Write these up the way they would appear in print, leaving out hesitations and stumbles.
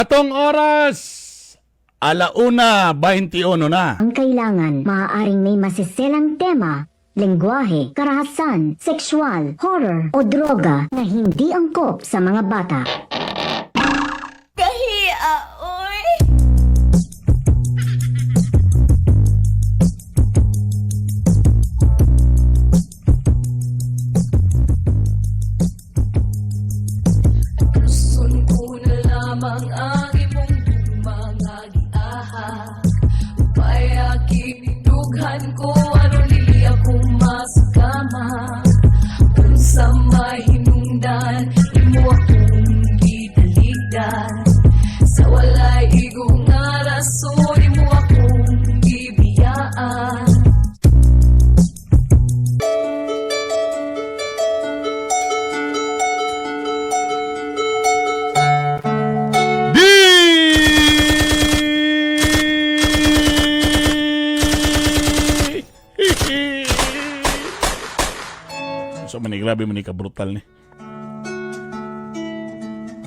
Atong oras, 1:21 na. Ang kailangan, maaaring may masiselang tema, lengguwahe, karahasan, sexual, horror o droga na hindi angkop sa mga bata. Kahia, oy. Gusto ko na lamang ang imong mga giahak. Upay kinindughan ko aron dili ako masukama. Unsa may hinungdan imo akong gitaligdan. Sa walay igo nga rason imo akong gibiyaan. Di! So man ni, grabe man ni ka brutal ni.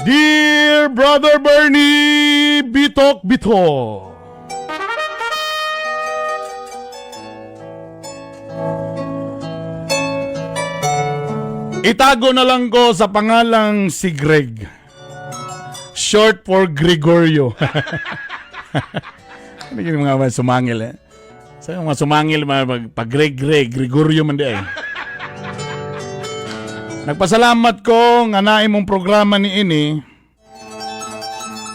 Dear Brother Bernie Bitok Bito. Itago na lang ko sa pangalang si Greg. Short for Gregorio. Ano yung mga sumangil eh? Sa mga sumangil, mga pag Greg, Greg, Gregorio man di eh. Nagpasalamat ko nga naay mong programa ni ini.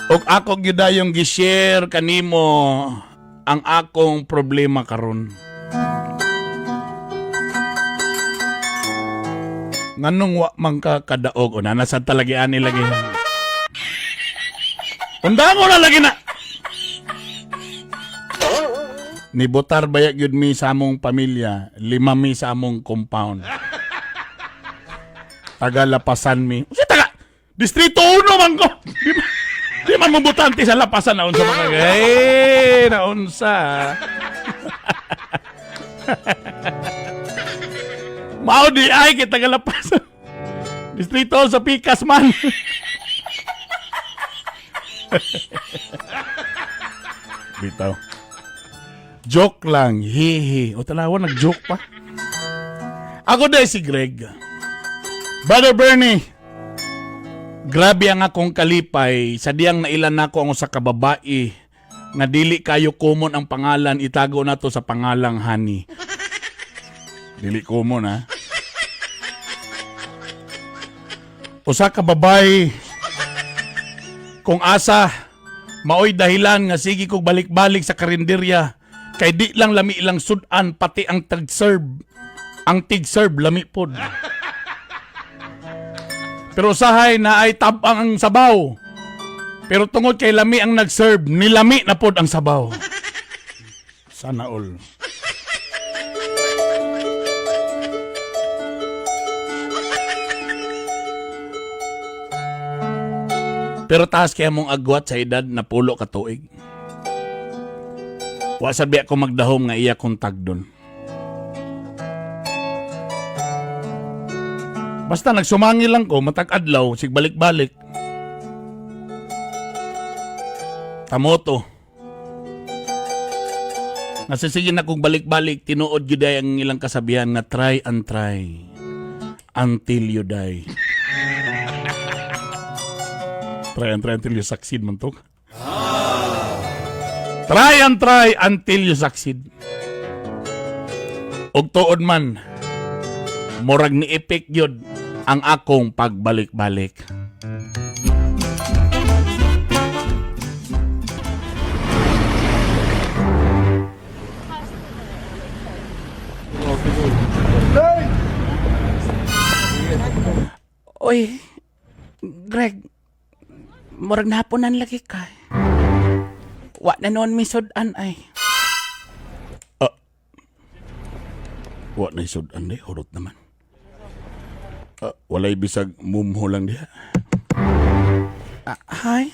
Og ako gyud yung gi-share kanimo ang akong problema karon. Nganong wa man ka kadaog o nanasad talaga ani lagi. Undango na lagi na. Nibotar baya gyud mi sa among pamilya, lima mi sa among compound. Taga Lapasan mi. Usa taga Distrito 1 man ko. Di man mo butante sa Lapasan na unsa mga eh naunsa. Mao di ay kay taga Lapasan. Distrito sa Pikas man. Bitaw. Joke lang, hihi. O tanawa, nag-joke pa. Ako dahil si Greg. Brother Bernie, grabe ang akong kalipay sa diyang nailan nako ang usa ka babae nga dili kayo common ang pangalan, itago nato sa pangalang Honey. Dili common ha. Usa ka babae kung asa maoy dahilan nga sige kog balik-balik sa karinderya kay di lang lami ilang sudan, pati ang tag-serve, ang tig-serve lami pod. Pero usahay na ay tabang ang sabaw. Pero tungod kay lami ang nag-serve, nilami na pod ang sabaw. Sana all. Pero taas kaya mong agwat sa edad na 10 ka tuig. Wa sabi ako magdahom nga iya kong tagdon. Basta nagsumangil lang ko, matag adlaw, sig balik-balik. Tamoto. Nasisige na kong balik-balik, tinuod gyud ay ang ilang kasabihan nga try and try until you die. Try and try until you succeed man to. Try and try until you succeed. Og tuod man, murag ni epic yun ang akong pagbalik-balik. Oy, Greg, murag nahaponan lagi ka. Wa na noon mi sudan ay. Ah. Wa na sudan di, hurot naman. Ah, walay bisag mumho lang diha. Ah, hi.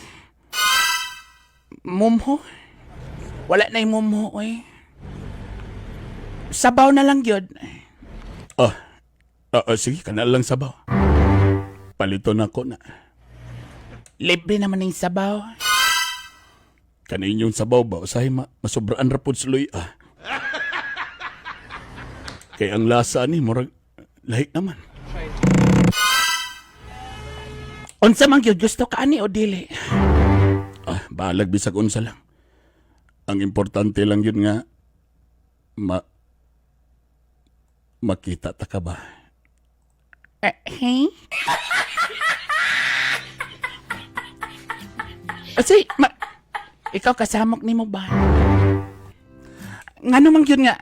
Mumho? Wala na yung mumho, oy. Sabaw na lang yun. Ah, ah, sige, kana lang sabaw. Palito na ko na. Libre naman yung sabaw. Kaninyong sabaw ba usahay masobraan ra pud suloy ah. Kay ang lasa ni murag lahi naman. Unsa man gyud gusto ka ani o dili? Ah, balag bisag unsa lang. Ang importante lang yun nga makita ta ka ba? Eh, hey? Kasi, ikaw kasamok nimo ba? Ngano man gyud nga,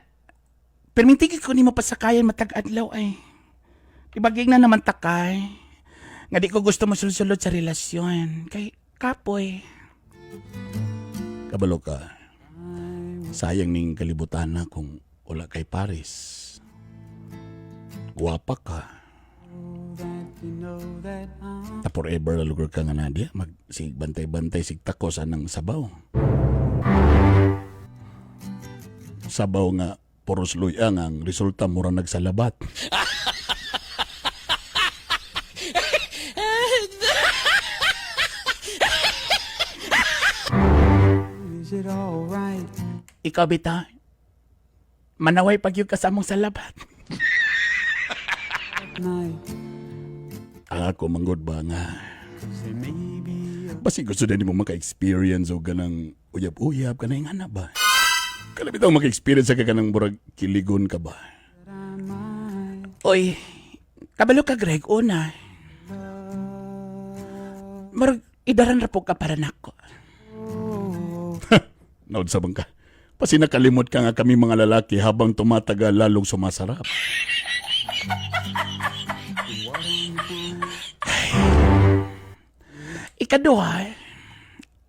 perminti ko nimo pasakayan matag adlaw ay. Ibagig na naman takay. Nga di ko gusto mosulsulod sa relasyon. Kay kapoy. Kabalo ka. Sayang ning kalibutan na kung wala kay Paris. Guwapa ka. Ta forever na lugar ka nga Nadia. Mag sig bantay-bantay sig tako sa nang sabaw. Sabaw nga puros luyang ang resulta mura nagsalabat. Is it alright? Ikaw bita, manaway pag yung kasamong salabat. Night. Ang ako manggod ba nga Say maybe basi gusto din mo maka-experience o ganang uyab-uyab kanang nga na ba? Kana bitaw maka-experience ka kanang murag kiligon ka ba? I might. Oy, kabalo ka Greg, una. Murag idaran ra po ka para nako. Naod sa bangka. Pasi nakalimot ka nga kami mga lalaki habang tumatagal lalong sumasarap. Ikaduha,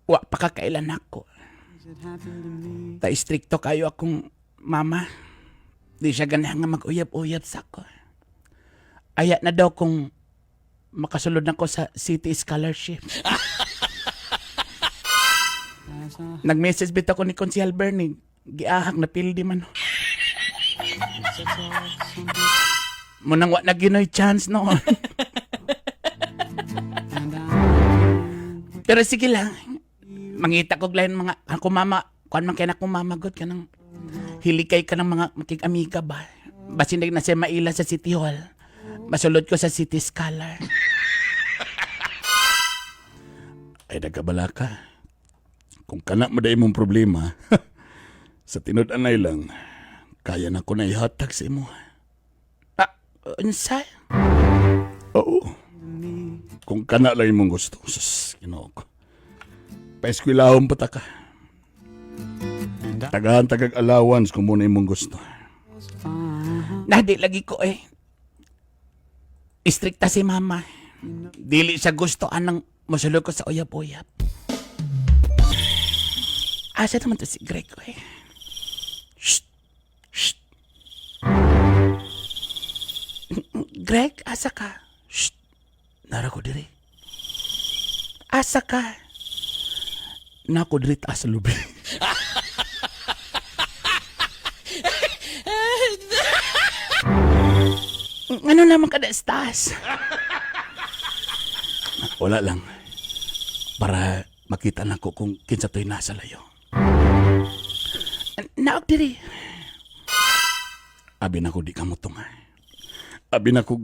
wa pa ka kailan ako. Does it happen to me? Ta istrikto kayo akong mama. Di siya ganahan nga mag-uyab-uyab sa ako. Aya na daw kung makasulod na ko sa city scholarship. As I Nag-message bit ako ni Consihal Bernie. Giahak na pildi man. sets off something Munang wa na ginoy chance no. and I Pero sige lang. Mangita ko lain mga ako mama, kuan man kay na akong mama god kanang hilikay ka ng mga makig-amiga ba. Basin na siya maila sa City Hall. Masulod ko sa City Scholar. Ay nagkabala ka. Kung kana mo mong problema, sa tinud-anay lang, kaya na ko na ihatag sa imo. Ah, unsa? Oo. Kung kana lang imong gusto, sus, Ginoo ko. Paeskwelahon pa ta ka. and I Tagahan tagag allowance kung muna imong gusto. was fine. Nadi lagi ko eh. Istrikta si mama. Dili siya gusto anang mosulod ko sa uyab-uyab. Asa naman to si Greg ko eh. Shh! Shh! Greg, asa ka? Shh! Nara ko diri. Asa ka? Nako diri taas sa lubi. Ano naman kada taas? Wala lang. Para makita na ko kung kinsa to'y nasa layo. Naog diri. Abi na ko di ka mo tunga. Abi na ko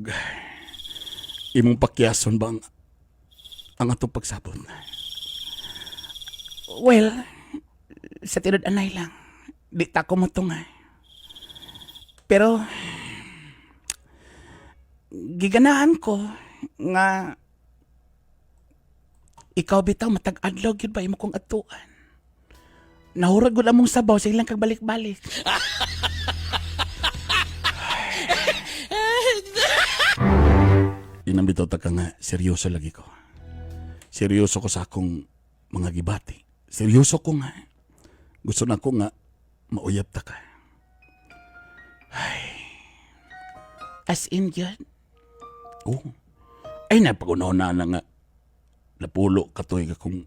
imong pakyason ba ang atong pagsabot. Well, sa tinud anay lang. Di ta ko mo tunga. Pero giganahan ko nga ikaw bitaw matag adlaw gyud ba imo kong atuan. Nahurag gud among sabaw sa ilang kagbalik-balik. Inang bitaw ta ka nga seryoso lagi ko. Seryoso ko sa akong mga gibati. Seryoso ko nga. Gusto na ko nga mauyab ta ka. Ay. As in yun. Oo. Ay, napagunaw na na nga. Napulo katoy ka kung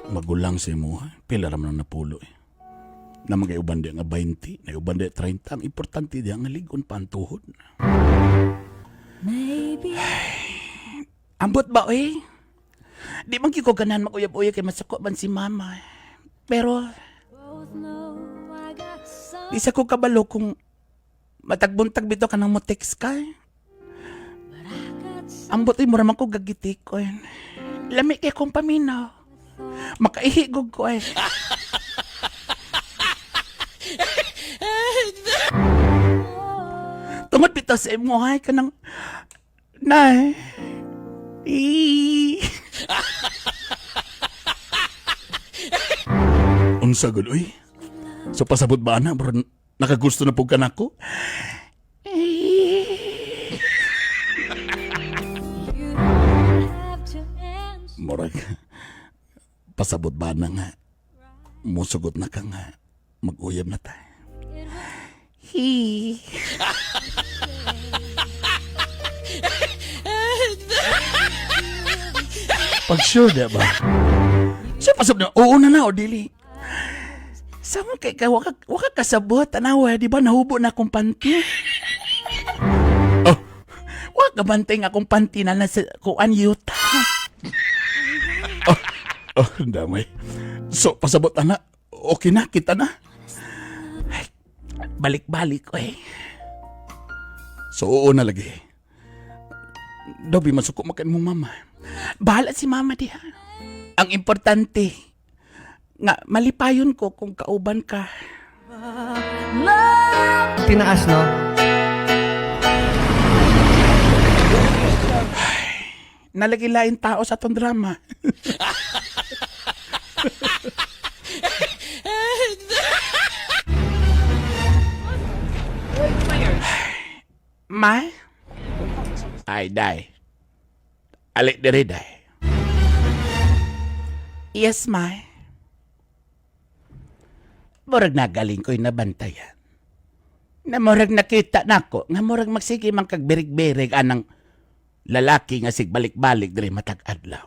magulang sa imo. Ha? Pila raman ang napulo eh. Na mga uban di nga 20, na uban di 30. Ang importante di nga ligon pa ang tuhod. Maybe Ambot ba eh? Di man gyud ko ganahan mag-uyab-uyab kay masuko man si mama. Pero di sa ko kabalo kung matagbuntag bitaw ka nang mo text ka. Ambot ay mura man ko gagitik ko. Lami kay kong paminaw. Makaihigog ko eh. Tungod bitaw sa imo ay kanang nay. Ee. Unsa gud uy? So pasabot ba ana bro nakagusto na pug ka nako? Murag pasabot ba na nga musugot na ka nga mag-uyab na tayo. Hi. Pag sure di ba? Siya pasabot na, oo na na o dili. Sama kay ka, waka, waka kasabot, tanawa, di ba nahubo na akong panty? Oh, waka bantay nga akong panty na nasa kuan yuta. Oh, oh, damay. So, pasabot ana, okay na, kita na. Ay, balik-balik, oy. So, oo na lagi. Dobi, masuko makan mo mama. Bahala si mama diha. Ang importante, nga malipayon ko kung kauban ka. Tinaas, no? Nalagilain tao sa atong drama. Ma? Ay, day. Alik diri, day. Yes, ma. Murag nagaling ko'y nabantayan. Na murag nakita nako, nga murag magsige man kag birig-birig anang lalaki nga sigbalik-balik diri matag adlaw.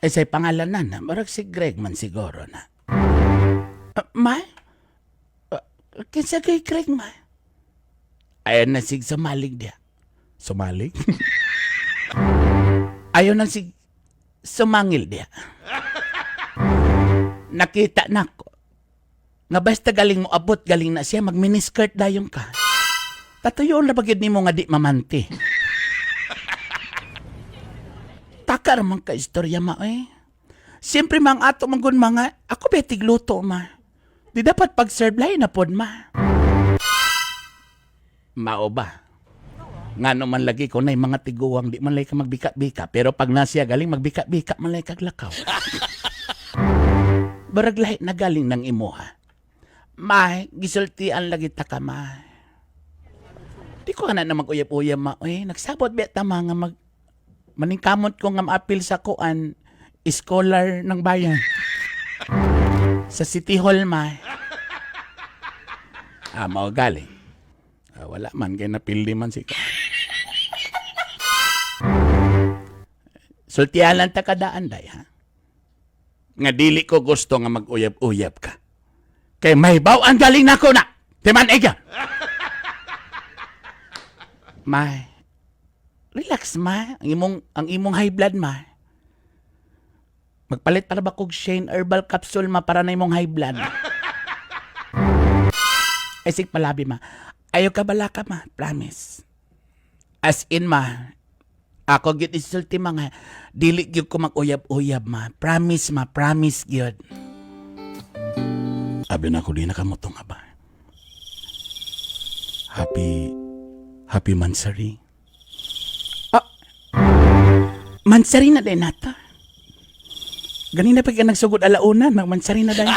Ay say pangalan na na, murag si Greg man siguro na. Ah, ma? Ah, kinsa kay Greg ma? Ayon na sig sumalig diya. Sumalig? Ayon na sig sumangil diya. Nakita nako. Nga basta galing mo abot, galing na siya, mag miniskirt dayon ka. Tatuyon na bagid nimo nga di mamanti. Taka raman ka istorya ma eh. Siyempre mang ato manggun mga, ako ba tigluto ma. Di dapat pag-serve lahi na pod ma. Mao ba? Nga man lagi ko na mga tiguang di man lay ka magbika-bika pero pag nasiya galing magbika-bika man lay kag lakaw. Barag lahi na galing ng imuha. Ma, gisultian lagi ta ka ma. Di ko na na mag-uyab-uyab ma. Uy, nagsabot ba tama nga mag... Maningkamot ko nga maapil sa kuan, scholar ng bayan. Sa City Hall ma. Ah, mao galing. Ah, wala man, kaya napildi man si Sultihan lang ta kadaan, day, ha? Nga dili ko gusto nga mag-uyab-uyab ka. Kay may ang galing nako na! Timan ega! Ma, relax ma. Ang imong high blood ma. Magpalit para ba kog Shane herbal capsule ma para na imong high blood. Ay sig palabi ma. Ayaw ka bala ka ma, promise. As in ma, ako gyud isulti mga dili gyud ko mag-uyab-uyab ma. Promise ma, promise gyud. Abi na ko di na kamo nga ba. Happy Happy Mansari. Ah, Mansari na din nata. Ganina pa ka nagsugod alauna, nagmansari na dahil.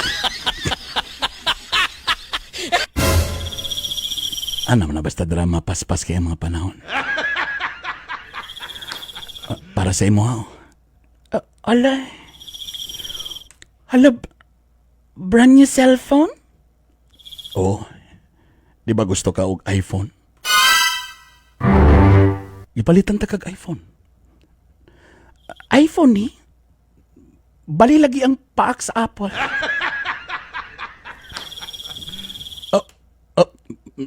Ano na basta drama paspas kaya mga panahon. Ah, para sa imo ha. Ah, ala. Hala, brand new cellphone? Oo. Di ba gusto ka og iPhone? Gipalitan ta kag iPhone. iPhone ni? Bali lagi ang paak sa Apple. Oh, oh,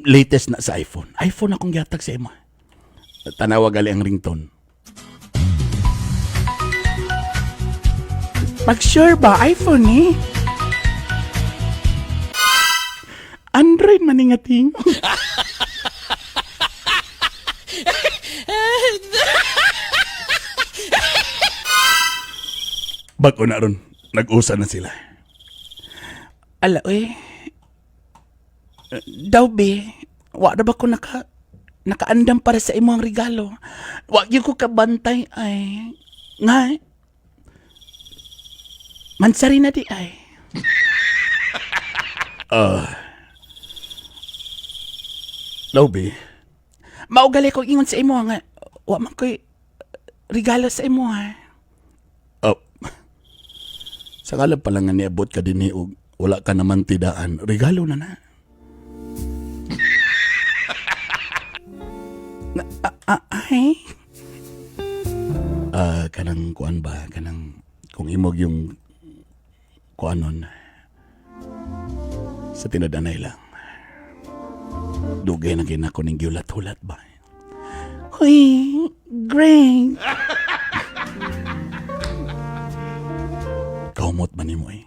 latest na sa iPhone. iPhone akong gihatag sa imo. Tanawa gali ang ringtone. Pag sure ba, iPhone eh. Android man nga tingog. Bag-o na ron, nag-usa na sila. Ala, oy. Daw, be, wa na ba ko nakaandam para sa imong regalo? Wa gyud ko kabantay ay. Nga, mansari na di ay. Ah. Daw, be. Maugali ko ingon sa imo nga wa man ko'y regalo sa imo ha. Oh. Sakala pala nga niabot ka din og wala ka naman tidaan, regalo na na. Ay. Ah, kanang kuan ba? Kanang kung imog yung kuanon sa tinadanay lang. Dugay na kinako ning giulat-hulat ba? Huy, Greg. Kaumot man nimo eh.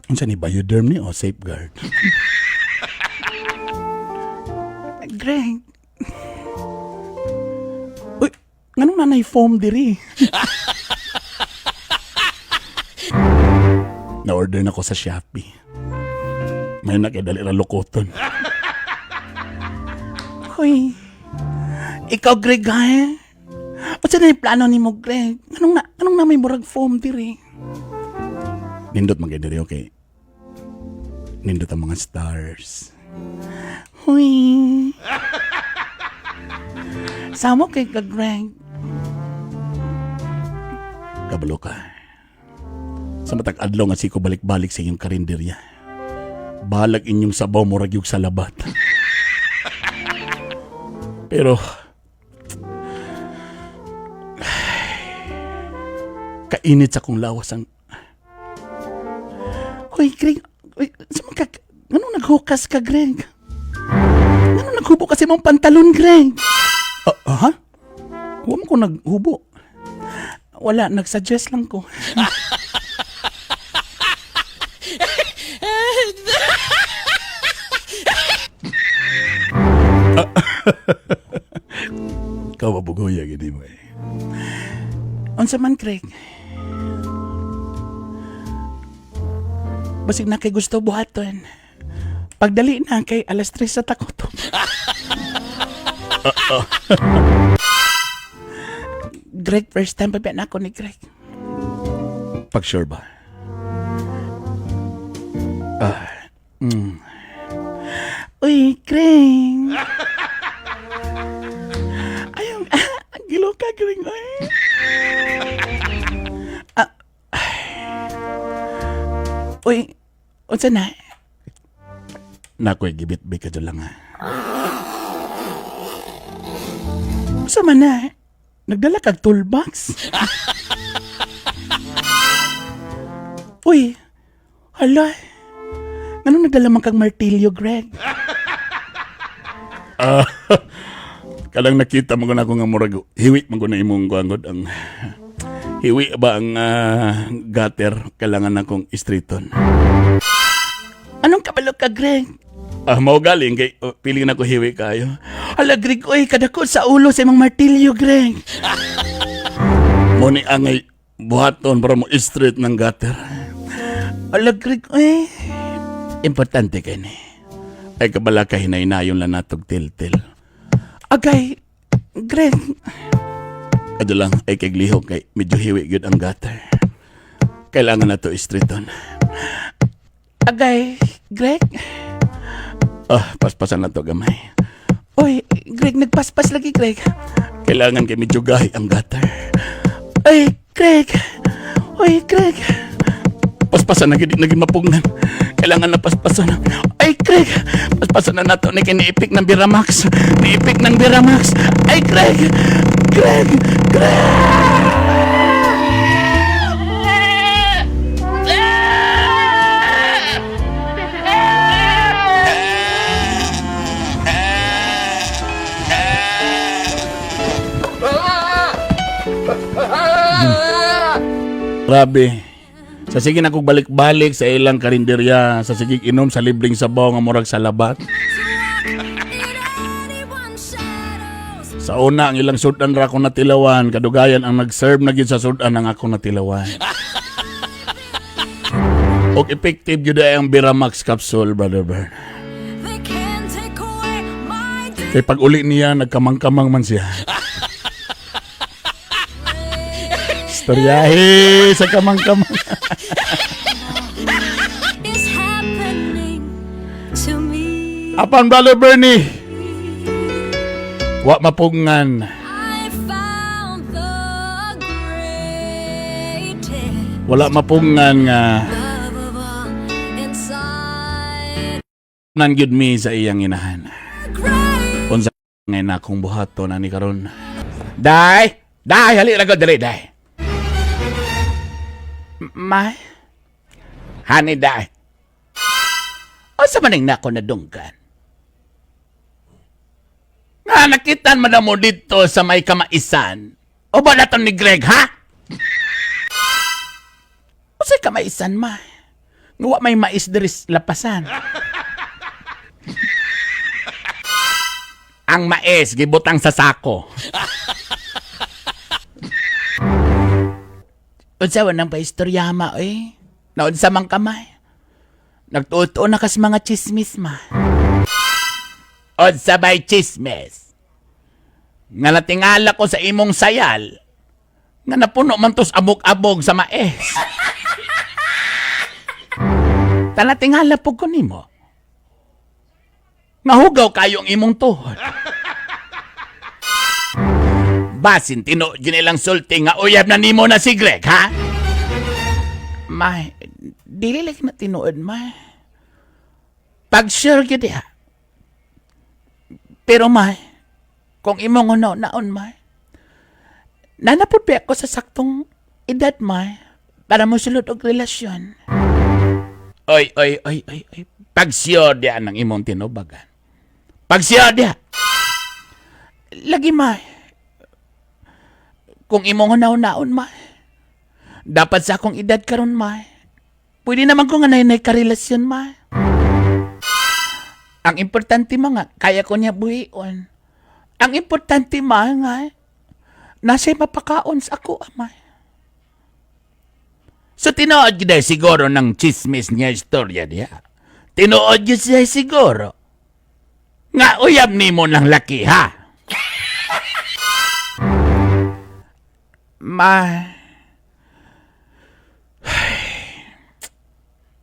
Unsa ni Bioderm ni o safeguard? Greg. Uy, nganong nanay foam diri? Na-order na ko sa Shopee. May nakidali ra lukoton. Hoy. Ikaw, Greg, ha? Unsa na yung plano nimo, Greg? Anong na may murag foam diri? Nindot man kay diri, okay? Nindot ang mga stars. Huy. Samo kay ka, Greg. Kabalo ka. Sa matag adlaw nga siko balik-balik sa inyong karinderya. Balag inyong sabaw murag yung sa labat. Pero kainit sa kong lawas ang. Hoy, Greg. Uy, sa mga ka. Anong naghukas ka, Greg? Anong naghubo kasi mong pantalon, Greg? Ah, ha? Huwag mo ko naghubo. Wala, nagsuggest lang ko. Ikaw mabugoya, gini mo eh. Unsa man, Greg? Basig na kay gusto buhaton. Pagdali na kay alas 3 sa takoto. Greg, first time pa ba na ako ni Greg? Pag sure ba? Ah. Uy, Greg. Ayaw, ang gilo ka, Greg. Ay. Ah, ay. Uy, unsa na? Nakoy gibit-bit ka dyan lang ha. Unsa man na? Nagdala kag toolbox? Uy, hala. Anong nagdala man kag martilyo, Greg? Kalang nakita mo na ako nga murag hiwi man ko na imong kuangod ang hiwi ba ang gutter kailangan akong istriton. Anong kabalo ka, Greg? Ah, mao galing kay oh, piling na ko hiwi kayo. Hala, Greg, oy, kadako sa ulo sa imong martilyo, Greg. Mo ni angay buhaton para mo street ng gutter. Hala, Greg, oy. Importante kay ni. Ay kabala ka hinay-nayon lang natog til-til. Agay, Greg. Ado lang, ay kay glihok kay medyo hiwi gyud ang gutter. Kailangan na to istriton. Agay, Greg. Ah, paspasan na to gamay. Uy, Greg, nagpaspas lagi, Greg. Kailangan kay medyo gahi ang gutter. Ay, Greg. Uy, Greg. Paspasan na gid naging mapugnan. Kailangan na paspasan. Ay, Greg. Paspasan na nato ni kiniipik ng Biramax. Niipik ng Biramax. Ay, Greg. Greg. Greg. Grabe. Sa sige na kog balik-balik sa ilang karinderya, sa sige inom sa libreng sabaw nga murag salabat. Sa una ang ilang sudan ra akong natilawan, kadugayan ang nag-serve na gyud sa sudan ang akong natilawan. Og effective gyud ay ang Biramax capsule, Brother Bern. Kay pag uli niya, nagkamang-kamang man siya. Istoryahe sa kamang-kamang. Apan, Brother Bernie, wa mapungan. Wala mapungan nga nan gyud mi sa iyang inahan. Unsa ngay na akong buhaton ani karon? Day! Day, hali ra ko dali, day. Ma? Hani, day. Unsa man ning nako nadunggan? Nga nakitan man na mo dito sa may kamaisan. O ba na ni Greg, ha? Unsay kamaisan, ma? Nga wa may mais diri sa lapasan. Ang mais gibutang sa sako. Unsa man ang paistorya ma eh? Naunsa man kamay? Nagtuo na kas mga chismis ma. Unsa bay chismis? Nga natingala ko sa imong sayal. Nga napuno man tos abog-abog sa mais. Tanatingala po ko nimo. Nahugaw kayo ang imong tuhod. Basin tinuod yun ilang sulti nga uyab na nimo na si Greg, ha? Ma, dili lagi na tinuod, ma. Pag sure gyud ha. Pero ma, kung imong uno naon, ma, nanapod pa ako sa saktong edad, ma, para mo sulod og relasyon. Oy, oy, oy, oy, oy. Pag sure diyan ang imong tinubagan. Pag sure diya. Lagi, ma. Kung imong hunaw-naon, ma. Dapat sa akong edad karon, ma. Pwede naman ko nga nainay karelasyon, ma. Ang importante, ma, nga, kaya ko niya buhion. Ang importante, ma, nga, nasa mapakaon sa ako, ma. So, tinuod gyud ay siguro ng chismis niya istorya diha. Tinuod gyud siya siguro. Nga uyab nimo ng laki, ha? Ma.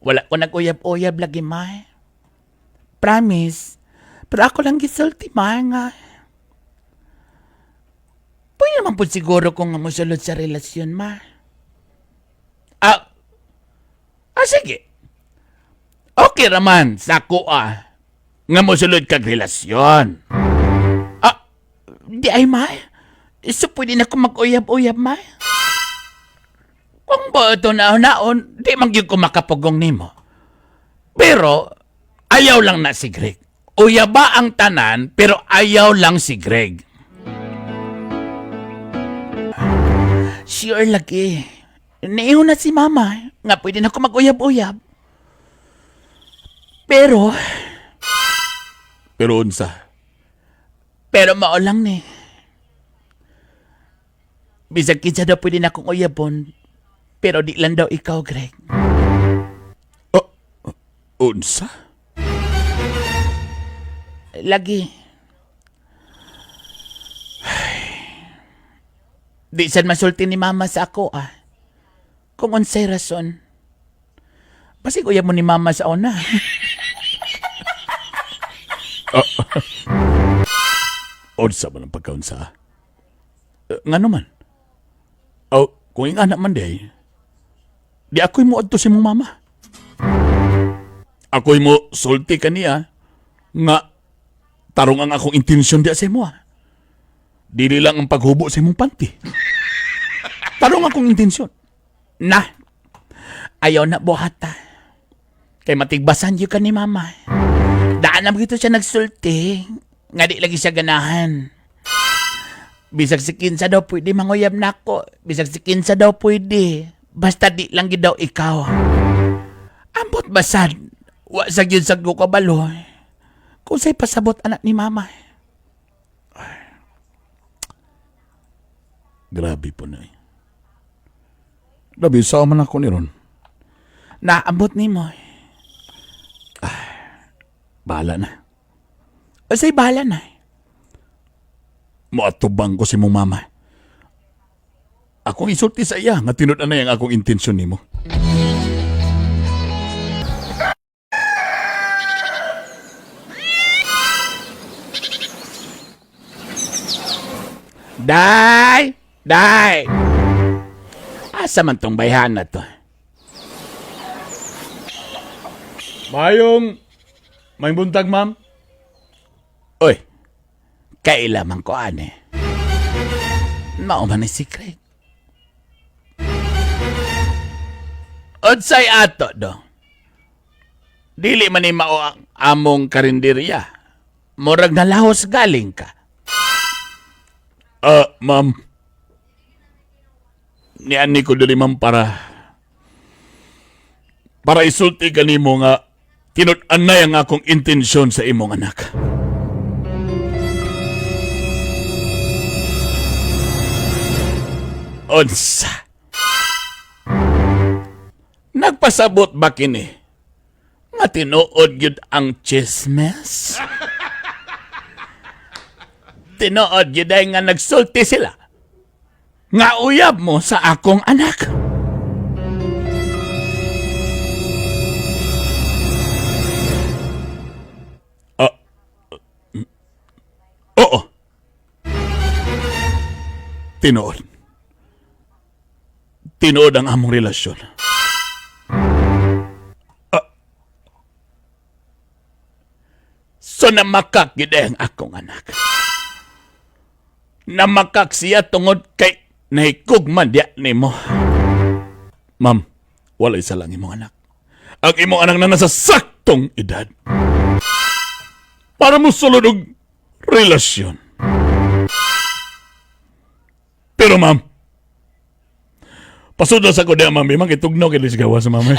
Wala ko nag-uyab-uyab lagi, ma. Promise. Pero ako lang gisulti, ma, nga. Pwede naman po siguro kung musulod sa relasyon, ma. Ah, ah sige. Okay raman sa ako ah. Nga mosulod kag relasyon. Ah, di ay ma. So pwede na ko mag-uyab-uyab, ma. Kung ba ito na naon, di man gyud ko makapugong nimo. Pero, ayaw lang na si Greg. Uyaba ang tanan, pero ayaw lang si Greg. Sure lagi. Niiho na si mama. Nga pwede na ako mag-uyab-uyab. Pero... Pero unsa? Pero mao lang ni. Bisag kinsa daw pwede na akong uyabon. Pero di lang daw ikaw, Greg. Oh, unsa? Lagi. Di sad masulti ni mama sa ako ah. Kung unsay rason. Basig uyab mo ni mama sa una. Unsa man ang pagkaunsa? Uh, ngano man? Oh, kung ingana man di ay, di ako'y mo adto sa imong mama. Ako'y mo sulti kaniya nga tarong ang akong intensyon di sa imo ah. Dili lang ang paghubo sa imong panty. Tarong akong intensyon. Na, ayaw na buhata. Kay matigbasan yun ka ni mama. Daan na gito siya nagsulti. Nga di lagi siya ganahan. Bisag si Kinsa daw pwede manguyab nako. Bisag si Kinsa daw pwede. Basta di lang gid daw ikaw. Ambot basad. Wa sa gyud sa ko kabalo. Kung sa'y pasabot anak ni mama. Ay. Grabe po na eh. Grabe, saan man ako ni Ron? Naambot ni mo. Ay, bahala na. Sa'y bahala na. Moatubang ko si mong mama. Akong isulti sa iya nga tinud anay ang akong intensyon nimo. Day! Day! Asa man tong bayhan na to? Mayong may buntag, ma'am. Oy, kaila man ko ane. Mao man ni si Craig. Unsay ato do? Dili man ni mao ang among karinderya. Murag nalahos galing ka. Ah, ma'am. Niani ko diri ma'am para isulti kanimo nga tinud-anay ang akong intensyon sa imong anak. Unsa? Nagpasabot ba kini? Nga tinuod gyud ang chismes? Tinuod gyud ay nga nagsulti sila. Nga uyab mo sa akong anak. Ah, oo. Tinuod. Tinuod ang among relasyon. So namakak gid ang akong anak. Namakak siya tungod kay nahikog man diya nimo. Ma'am, wala isa lang imong anak. Ang imong anak na nasa saktong edad. Para mo sulod og relasyon. Pero ma'am, pasudlo sa ko diya ma'am, imang itugnaw kay gawa sa mama.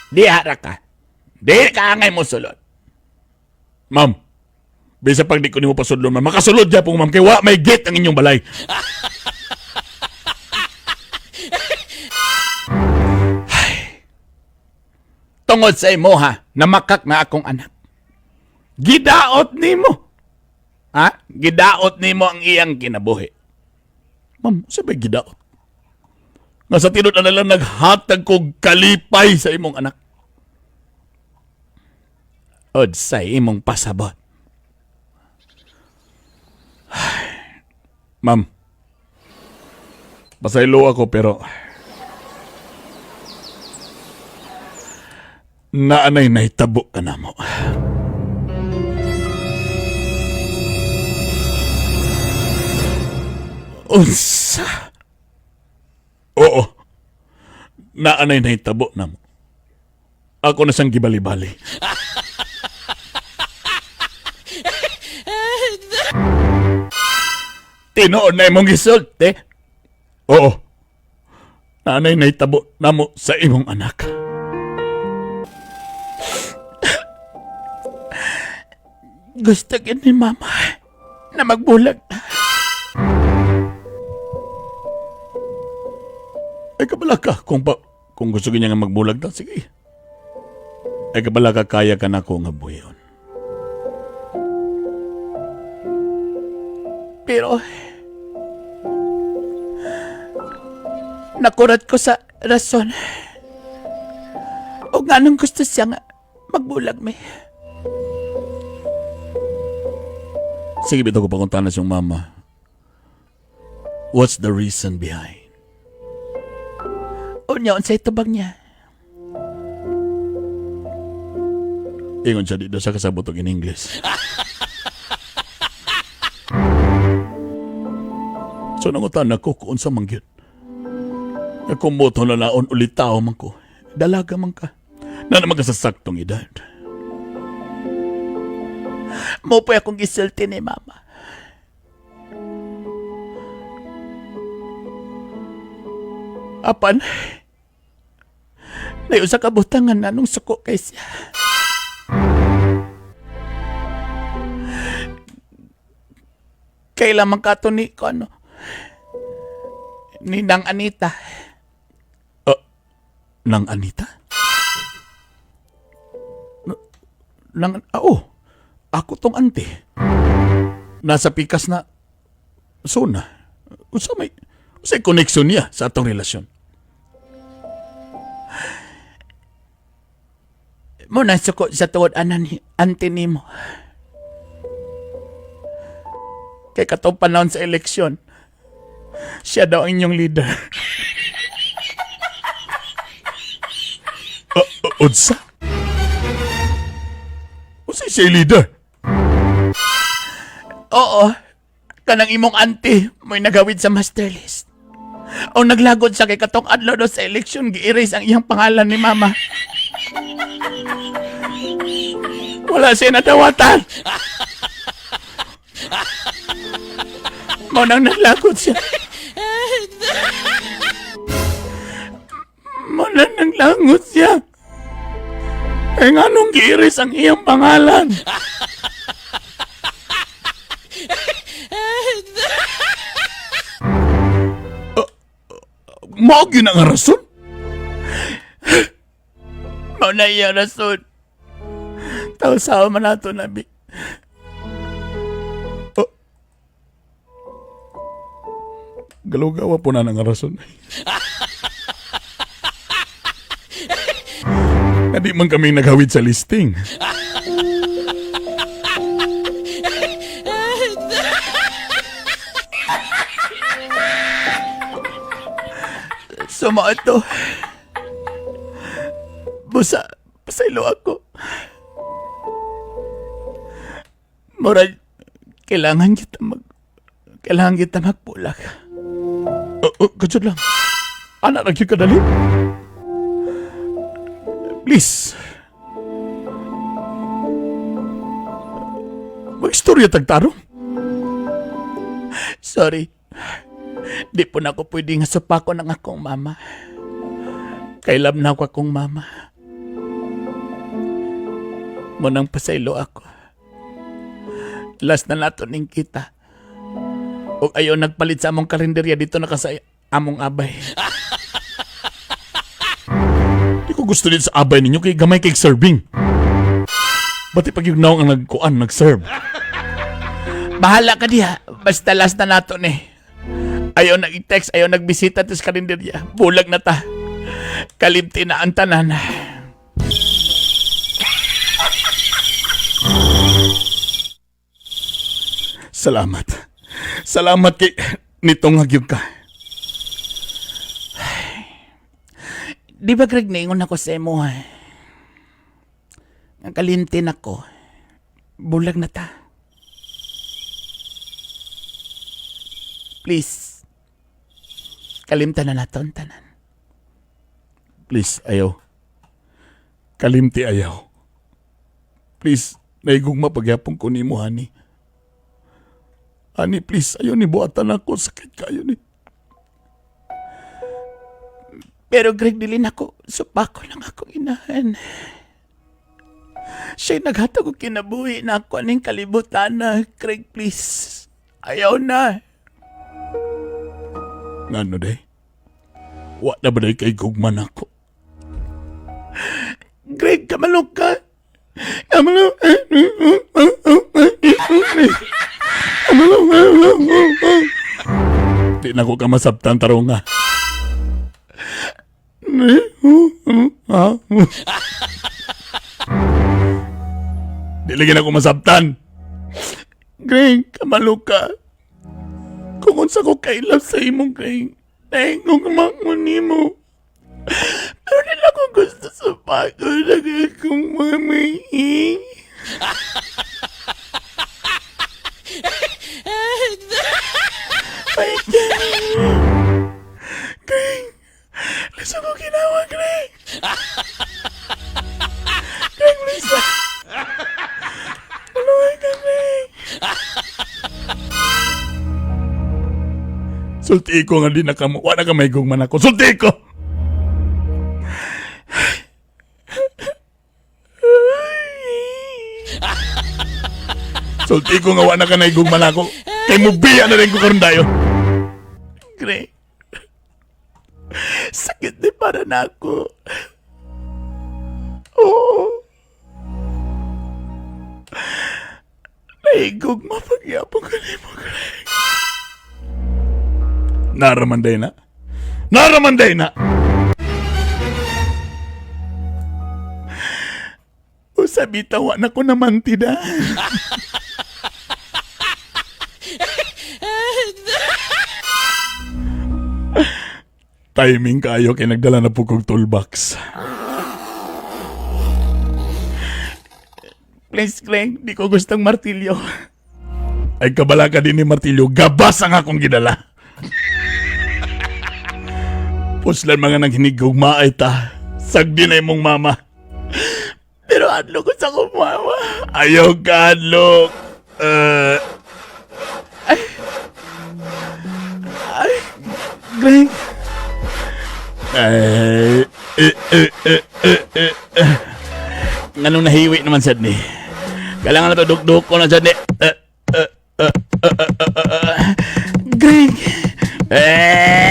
Diha ra ka. Di ka angay mo sulod. Ma'am, bisa pag di ko nimo pasudlo, ma'am, makasulod gyapon ma'am, kay wa may gate ang inyong balay. Ay. Tungod sa imo ha, namakak na akong anak. Gidaot nimo. Ha? Gidaot nimo ang iyang kinabuhi. Ma'am, sa ba gidaot? Nga sa tinod na lang naghatag kog kalipay sa imong anak. Unsay imong pasabot. Ay, ma'am, pasaylo ako pero naanay nahitabo ka na mo. Unsa? Oo. Naanay nahitabo na mo. Ako na siyang gibali-bali. Tinuod na imong gisulti. Oo. Naanay nahitabo na mo sa imong anak. Gusto gid ni mama na magbulag na. Ay kabala ka kung pa, kung gusto niya nga magbulag ta, sige. Ay kabala ka kaya ka na ko nga buhion. Pero nakurat ko sa rason. O nga nung gusto siya nga magbulag mi. Sige, bitaw ko pakunta na siyang mama. What's the reason behind? Unya, unsay tubag niya? Ingon siya dito sa kasabot og in English. So nangutan ako kung unsa man gyud. Nagkumoto na naon ulitaw man ko. Dalaga man ka. Na naman ka sa saktong edad. Mo pa akong gisulti ni mama. Apan, naay usa ka butang nga nanong suko kay siya. Kailan man kato ni ko ano, ni Nang Anita. Nang Anita? Nang, oh, ako tong ante. Nasa pikas na zona. Unsa may unsay connection niya sa atong relasyon? Mo na suko sa tuod anan ni ante nimo. Kay katong panahon sa eleksyon, siya daw ang inyong leader. Unsa? Unsa siya leader? Oo. Kanang imong auntie mo'y nagawid sa master list. O naglagod siya kay katong adlaw daw sa eleksyon, gi-erase ang iyang pangalan ni mama. Wala siya nadawatan. Mao nang naglagod siya. Mao nang naglangot siya. Eh nganong gi-erase ang iyang pangalan? Mao gyud ang rason? Mao na iya rason. Tawsawa man nato nabi. Oh. Galugawa po na ang rason. Hindi man kami naghawid sa listing. Suma ito. Busa, pasaylo ako. Murag, kailangan kita magbulag. Oh, kadyod lang. Anak, nagyod ka dali. Please. Mag-istorya tagtarong. Sorry. Di po na ako pwede nga supako ng akong mama. Kailam na ako akong mama. Munang pasaylo ako. Last na nato ning kita. O ayaw nagpalit sa among karinderya dito na ka sa among abay. Di ko gusto din sa abay ninyo kay gamay kay serving. Bati pag yung naong ang nagkuan, nag-serve. Bahala ka diha. Basta last na nato ni. Ayaw nag-text, ayaw nagbisita tis karinderya. Bulag na ta. Kalimti na ang tanan. Salamat. Salamat kay nitong hagyog ka. Di ba Greg, naingon ako sa imo ha? Ang kalimtin ako. Bulag na ta. Please. Kalimtan na nato ang tanan. Please, ayaw. Kalimti ayaw. Please, naigugma pagyapon ko nimo, honey. Honey, please, ayaw ni buhatan ako. Sakit kayo ni. Pero Greg, dili na ko. Supako lang akong inahan. Siya'y naghatag og kinabuhi na ako aning kalibutan na. Greg, please. Ayaw na. Ngano day? Wa na ba day kay gugman ako? Greg, kamalok ka. Kamalok. Di na ko ka masabtan tarong nga. Di lagi na ko masabtan. Greg, kamalok ka. Kung unsa ko kailap sa imong Greg, naingong mangon nimo. Pero di na ko gusto sa pagod na akong mami. My God. Greg, lisod ko ginawa, Greg. Greg, please. Tulungan ka, Greg. Sulti ko nga di na kamo. Wala ka may gugma nako. Sulti ko! Sulti ko nga wala ka naigugma nako. Kay mubiya na rin ko karon dayon. Gre. Sakit di para nako. Oo. Naigugma pagyapon ka nimo, Greg. Naramanday na. Naramanday na! Usabi tawa na ko naman tida. Timing kayo kay nagdala na po kong toolbox. Please, Greg, di ko gustong martilyo. Ay kabala ka din ni martilyo, gabas ang akong gidala. Puslan mga naghinigugma ay ta. Sagdi na imong mama. Pero adlok ko sa akong mama. Ayaw ka, adlok. Ay. Ay, Greg. Ay, eh, eh, eh, eh, eh, eh. Nganong nahiwi naman sad ni. Kailangan na to dukduk ko na sad ni. Eh, eh, eh, eh, eh, eh, eh, eh. Greg. Eh.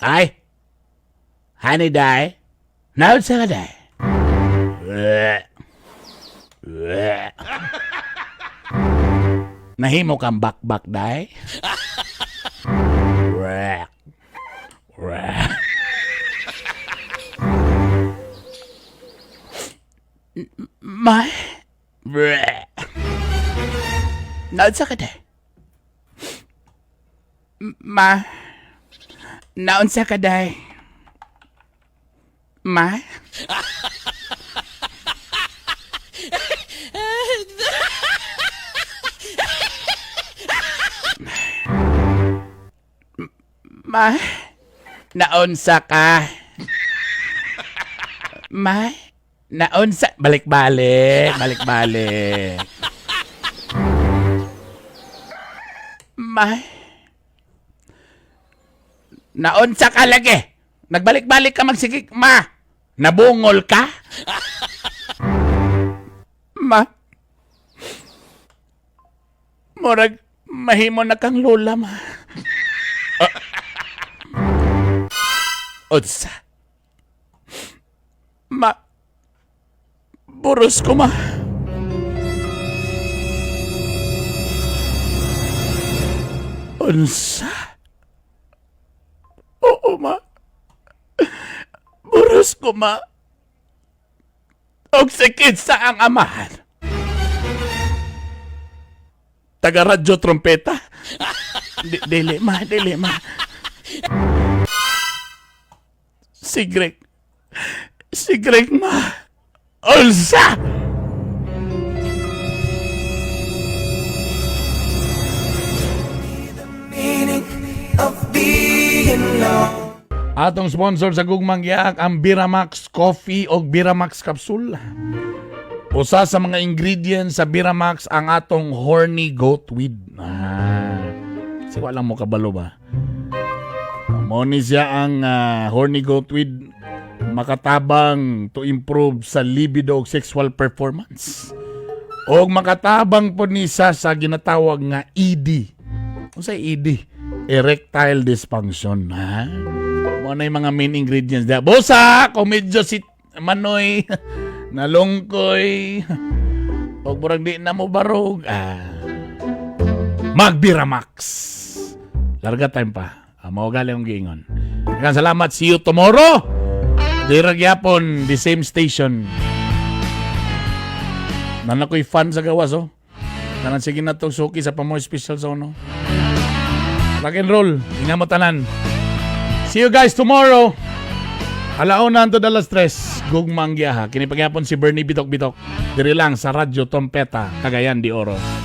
Ay! Honey, day. Naunsa ka, day? Nahimo kang bakbak, day? Ma? Naunsa ka, day? Ma? Naunsa ka, day? Ma? Ma? Naunsa ka? Ma? Naunsa? Balik-balik. Balik-balik. Ma? Naunsa ka lagi? Nagbalik-balik ka magsigig, ma. Nabungol ka? Ma. Murag, mahimo na kang lola, ma. Ah. Unsa? Ma. Buros ko, ma. Unsa? Oo, ma. Buros ko, ma. Og sikit sa ang amahan. Taga radyo trompeta. Dili, ma. Dili, ma. Si Greg. Si Greg, ma. Unsa! Atong sponsor sa Gugmang Giak ang Biramax Coffee o Biramax Capsule. Usa sa mga ingredients sa Biramax ang atong horny goat weed. Ah, kasi wala mo kabalo ba? Mo ni siya ang horny goat weed makatabang to improve sa libido ug sexual performance. Og makatabang po ni siya sa ginatawag nga ED. Unsay ED? Erectile dysfunction, ha? Mo na yung mga main ingredients da. Busa, kung medyo si Manoy, nalungkoy, og murag di na mo barog. Ah. Magbiramax. Larga time pa. Ah, mao gali ang giingon. Daghang salamat. See you tomorrow. Dira gyapon, the same station. Nana ko'y fan sa gawas, oh. Tanan sige na to, suki sa pamoy special sa ono. Rock and roll. Ingat mo tanan. See you guys tomorrow. Alauna hantod alas 3, gugmang giyaha. Kini pagyapon si Bernie Bitok Bitok. Diri lang sa Radyo Tompeta, Cagayan de Oro.